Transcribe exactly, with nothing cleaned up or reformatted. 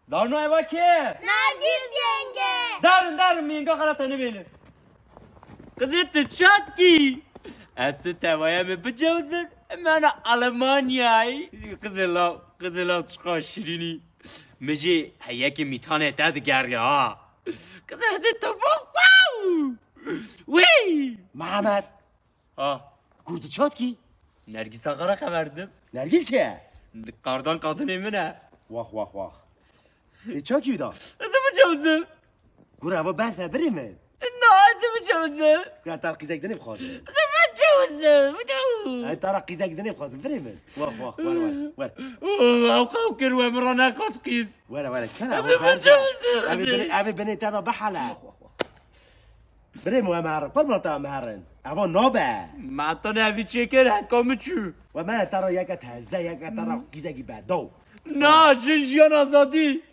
Zarno eva kê? Nergîs yenge. Derin, derin, mi yenga xelata nivêlin. Qizê tu çatkî? Ez tu tevaya min bicewzin, min ana Almanyayê. Qizê law, qizê law çiqa şirînî. Min jî heyekê mîtanê te digerî ha. Qizê hezê tu bû, wow! Wî! Mehmet. Ha. Kurdu çatkî? Nergîsa xwe re xeber didim. Nergîs kê? Kardan kadinê min e. Wax, wax, wax. Ê çakî da? Ez ê bicewzim. Gure eva berf e birê min. Na, ez ê bicewzim. Gure tara qîzek dinê bixwazim. Ez ê bicewzim. Bicewzim. Ê tara qîzek dinê bixwazim birê min. Wax, wax, were, were, were. Oo, ew xew kir we min re nexwest qîz. Were, were, kena. Ez ê bicewzim. Ev ê binê, ev ê binê te de bihele. Wax, wax, wax. Birê min, em herin, qurban te em herin. Eva nabe. Ma te ne evî çêkir, hetka min çû. We me te re yeke teze, yeke te re qîzekî bedo. Na, jin jiyan azadî.